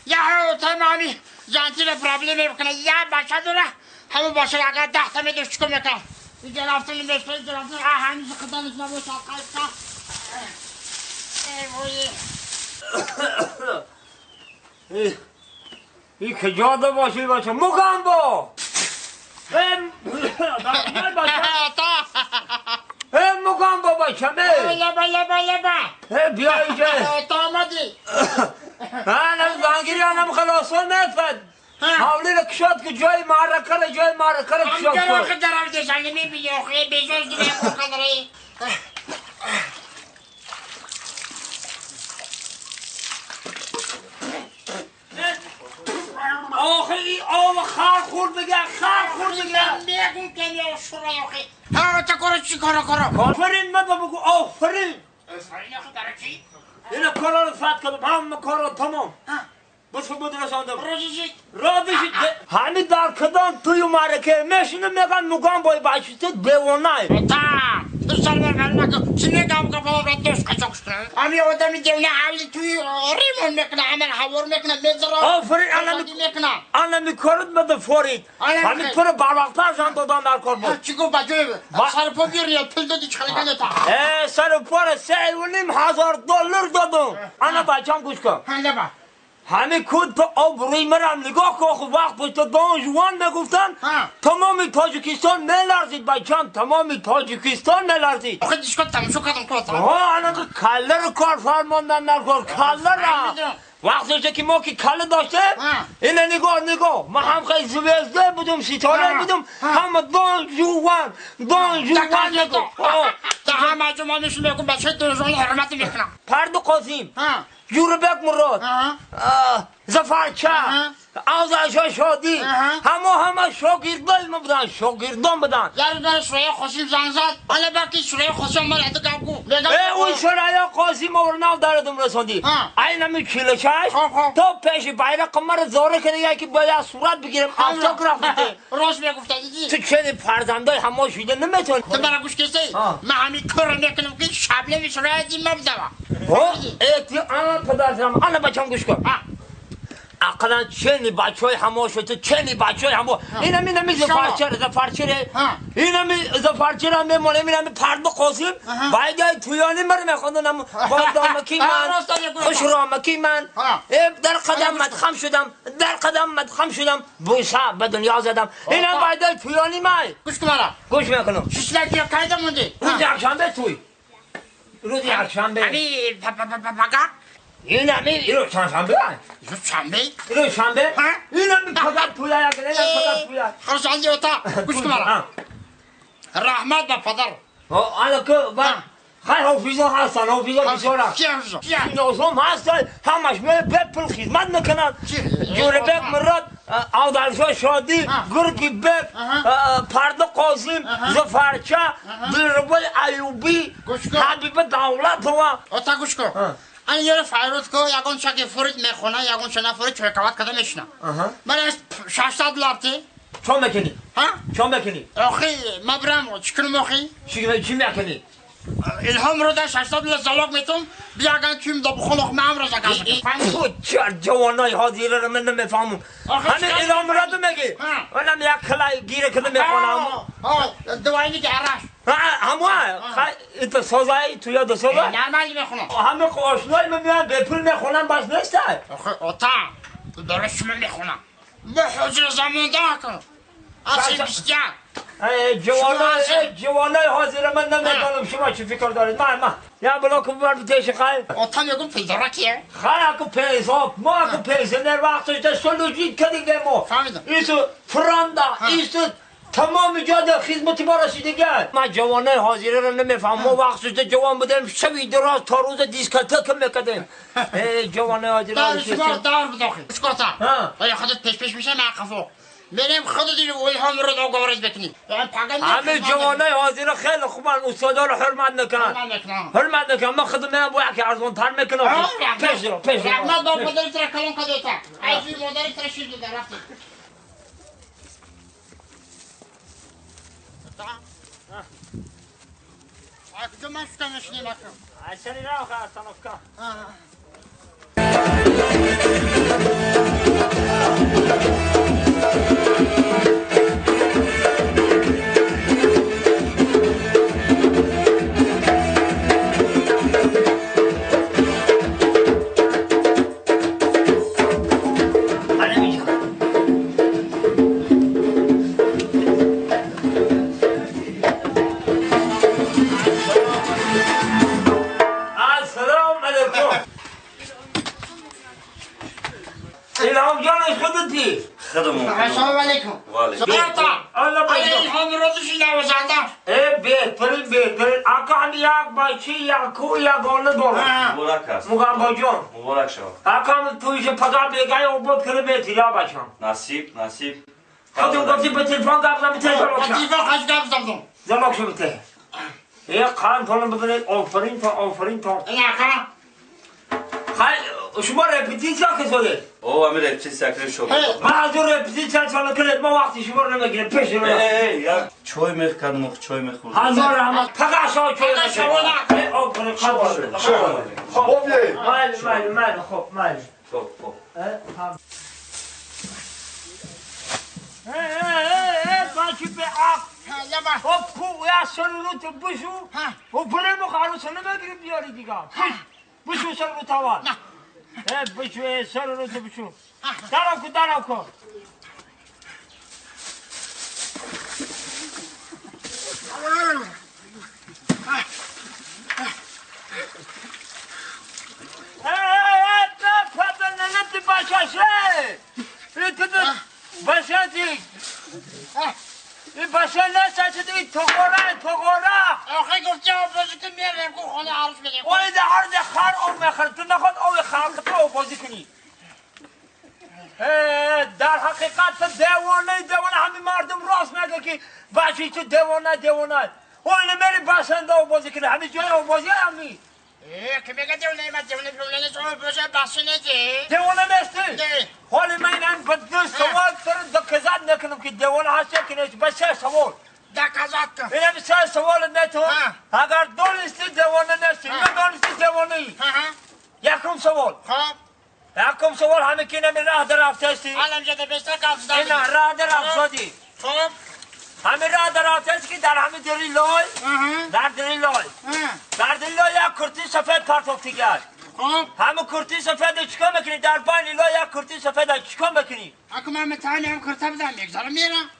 Я тамами жантила проблема мекунад. Я бача дора, ҳамон бача агар 10 та медошт, чикор мекард? Иҷа рафтан мешта, иҷа рафтан, ҳамиша қиданиш набошад, қайта. Эй вой. ای کجا ده باشی بچه مگامبو ای مگامبو بچه می لبا لبا لبا. بیا اینجا. تا آمدی. من زنگیری هم خلاصان نفد حاولی را کشاد که جای معرکه را جای معرکه را کشاد کن. آخه درم دشنگی میبینی آخه بیجاز دیگه قدره. آخه این آب خر خورد بگه خر خورد بگه. میگم که یا شورا آخه ها تا کارو چی کارو کارو. آفرین من بگو آفرین. آفرین آخه برای چی؟ اینا کارا رو فتح کردم همه کارا تمام. بس بود رساندم. راضی شد. همین در کدام توی معرکه میشینم میگن مگام بای بچه تو دیوانه. تا تو سر برقرار نکن. چی میگم که بابا را دوست قچاق شده. همین آدم دیوانه حالی توی ریمون میکنه عمل هوار میکنه میذاره. آفرین انا میکارد بده فورید. همین تو رو برواقتر زن دادم در کار بود. چی گفت بچه سر پا بیاری پول دادی چخلی کنه تا. سر پا 3,500 دلار دادم. انا بچم گوش کن. همه کود تو آب روی مرم نگاه کن. خب وقت پشت دان جوان میگفتن تمام تاجیکستان میلرزید بچم تمام تاجیکستان میلرزید. آخه دیشکا تماشا کردم کار. ها انا کله رو کار فرماندن نکن کله را. وقتی که ما که کله داشته اینه نگاه نگاه ما هم خیلی زوزده بودم ستاره بودم همه دان جوان دان جوان نگاه. تا همه جوان میشون میگم بچه دان جوان حرمت میکنم. پرد قاسم جوربک مراد زفرچه آزادشاه شادی همه شاگردای ما بودن شاگردان بودن. یار شورای قاسم زنگ زد حالا باکی شورای قاسم مرا تو گفت اون شورای قاسم اور نو دردم رسوندی اینم 46 تا پیش بیرق مرا زاره کرد که باید صورت بگیرم اتوگراف بده. راست میگفت دیدی تو چه فرزندای همه شده نمیتون. تو مرا گوش کسی من همین کار میکنم که شبله شورای دی ما بدم. ها ای انا پدرم انا بچم گوش کن. اقلا چنی بچهای همه شده چنی بچهای همه اینم اینم زفرچه زفرچه اینم زفرچه را میمونه اینم پرد قاسم باید تویانی مر میخوندم بادامکی من خوشرامکی من در قدم مدخم شدم در قدم مدخم شدم بوسه به دنیا زدم اینم باید تویانی من. گوش کن مرا. گوش میکنم. شش لکه قاعده موندی. روز یکشنبه توی روز یکشنبه همین پاپا اینم روز چندشنبه روز شنبه روز شنبه اینم فقط پویا اینم فقط پویا. خرسندی اوتا گوش کن مرا. رحمت به پدر. انا که خیلی حافظا هستن حافظا بسیارن نازم هستن همش می به پول خدمت میکنن. جوربک مراد آدرشاه شادی گرگی بک پرد قاسم زفرچه دلربای ایوبی حبیب دولت ها. اوتا گوش کن. انا یه فایروت کو یگون شاکی فورید میخونه یگون شنا فورید چرکوات کده میشنه. من از 600 دلار تی. چون میکنی؟ ها؟ چون میکنی؟ آخی ما برم چیکار میخوای؟ چی میکنی؟ الهام رو در 600 دلار زلاق میتونم بیاگن کیم دو بخونم من امروز اگه. چه جوانای حاضر رو من نمیفهمم. همین الهام رو میگی؟ منم یک کلای گیره کنم میخونم. ها دوایی که عرش. همه ایت سازای تو یاد سازای؟ نرمالی میخونم. همه آشنای من میان به پول میخونم بس نیست. آخه اوتا درست من میخونم. ما حضور زمان دارم. اصلا بیشتر. جوانای حاضر من نمیدونم شما چی فکر دارید. من یا بلاک ببر پیش خیلی. اوتا میگم پول داره کیه؟ خیلی که پیسه ما که پیسه در وقتش در سلوجی کردیم ما. ایسو فراندا ایسو تمام جاده خدمتی ما رسیدگی. من جوانای حاضر رو نمیفهمم. ما وقتش جوان بودیم شبی دراز تا روز دیسکوتک میکردیم. جوانای حاضر دار دار بداخل. اسکوتا. آیا خودت پیش پیش میشه من قفو. میریم خود دیگه الهام رو دو گورج بکنیم. همه جوانای حاضر خیلی خوبن استادا رو حرمت میکنن. حرمت میکنن. من خودم باید که ارزان تر میکنم. پیش رو پیش رو. رحمت با پدرت را کلون کدوتا. ایزی مادرت را شیر داده رفتی. کجا من شکم نشینیم اکنم؟ اصلا راه آخه اصلا. السلام علیکم. بهترین بهترین آقا یک بچه یک کو یک گله داره. مبارک است. مقام جان. مبارک شما. آقا تویش پدا بگای اوبد کرده به تیا بچم. نصیب نصیب. خودم گفتی به تلفن گپ زدم تلفن. تلفن خش گپ زدم. زمک شو بته. یه خان تون ببینید آفرین تا آفرین تا. آقا. خیلی شما رپتیسیا که شده؟ او همین رپتیسیا که شده. من از اون رپتیسیا چاله کنید ما وقتی شما رو نمیگیریم پیش رو. ای یا چای میخوردم چای میخوردم. هزار رحمت فقط شما چای میخوردم. آفرین خب. خب مال مال مال خب مال. خب خب. ای بچه به عقل. خب کو یا سرورو تو بشو. و بریم خروس نمیگیریم بیاری دیگه. بشو سر رو توان. بشو سر رو تو بشو. درو کو درو کو. آخه گفتی آب بازی کن میارم که خانه عروس بدیم. ولی در هر خر آب میخورد تو نخواد آب خر تو آب بازی کنی. در حقیقت دیوانه دیوانه همین مردم راست میگه که بچه تو دیوانه دیوانه. ولی میری بسنده آب بازی کنی همین جای آب بازی همی. که میگه دیوانه من دیوانه دیوانه آب بازی بسنده دیوانه نیستی. حالی من این به دو سوال سر دکزاد نکنم که دیوانه هست که نیست بس سه سوال. دکزاد اینم سه سوال نه تو. اگر دونستی دیوانه نیستی ندونستی دیوانه ای. یکم سوال. خب یکم سوال همه که نمی راه در رفته الان جده بیشتر قبض داری. نه راه در رفته. خب همه راه در رفته که در همه دری لای در دری لای در دری لای یک کرتی سفید پرتافتی کرد. خب همه کرتی سفید چیکار میکنی؟ در بین لای یک کرتی سفید چیکار میکنی؟ اگه من متانی هم کرتا بدم یک ذره میرم.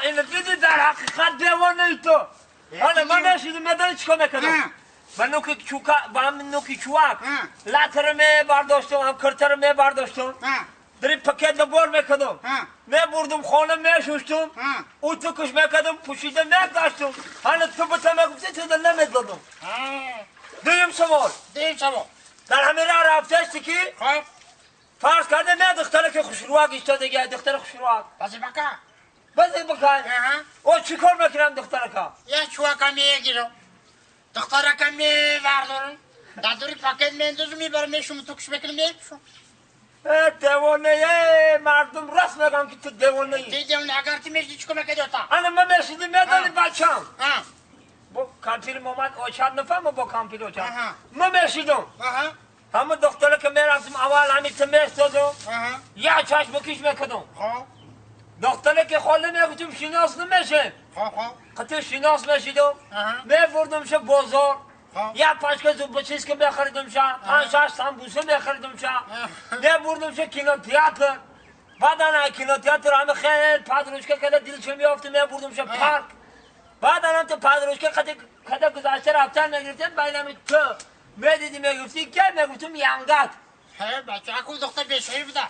اینو دیدی در حقیقت دیوانه ای تو. حالا من نشیدم میدانی چیکار میکنم؟ من نوکی چوکا با هم نوکی چواک لاتر می برداشتم هم کرتر می برداشتم در پکت بار میکردم می بردم خانه می شستم او تو کش میکردم پوشیده می داشتم. حالا تو به تو میگفتی تو نمیدادم. دویم سوال. دویم سوال در همین راه رفته که فرض کرده می دختره که خوشرواک ایستاده دیگه دختر خوشرواک بازی بکن بازی بکن. او چیکار میکنم دخترکا؟ یه چواکا میگیرم دخترکا میوردارم در دوری پاکت میندازم میبرم میشم تو کش میکنم میپوشم. دیوانه مردم راست میگم که تو دیوانه ای. دیوانه اگر تو میشدی چیکار میکردی تا؟ انا من میشدی میدانی بچم. با کامپیل اومد اوچاد نفهم با کامپیل اوچاد. من میشدم. همه دختره که میرفتم اول همین تو میستادم یا چشم کش میکردم. دختره که خاله میگفتم شناس نمیشه. قطعه شناس میشدم میبردم شه بازار یا پاشکه زوب چیز که میخریدم شه پنج شش سمبوسه میخریدم شه میبردم شه کینو تئاتر. بعدا کینو تئاتر همه خیلی پادروشکه که دلش میافت میبردم شه پارک. بعدا هم تو پادروشکه قطعه گذشته رفتن میگرفتم بینم تو میدیدی میگفتی که میگفتم ینگت. بچه اکو دختر بیشهی بوده.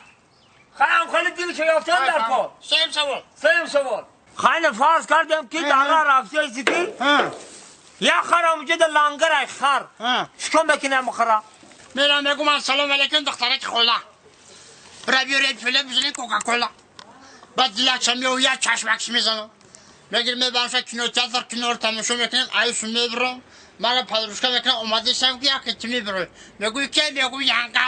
خیلی خیلی دلش یافتن در کار. سیم سوال. سیم سوال. خیلی فرض کردم که در رفته ایستی که یا خر اونجا در لنگر ای خر چیکار میکنم خرا؟ میرم میگم السلام علیکم دخترک خوله برا بیارید پله بزنین کوکاکولا. بعد دیلکشم میو یا چشمکش میزنم میگیرم میبرم کنار تئاتر کنار تماشا میکنم عیش میبرم مرا پدروشکا میکنم اومده شم که یک تو میبره میگوی که میگوی ینگه.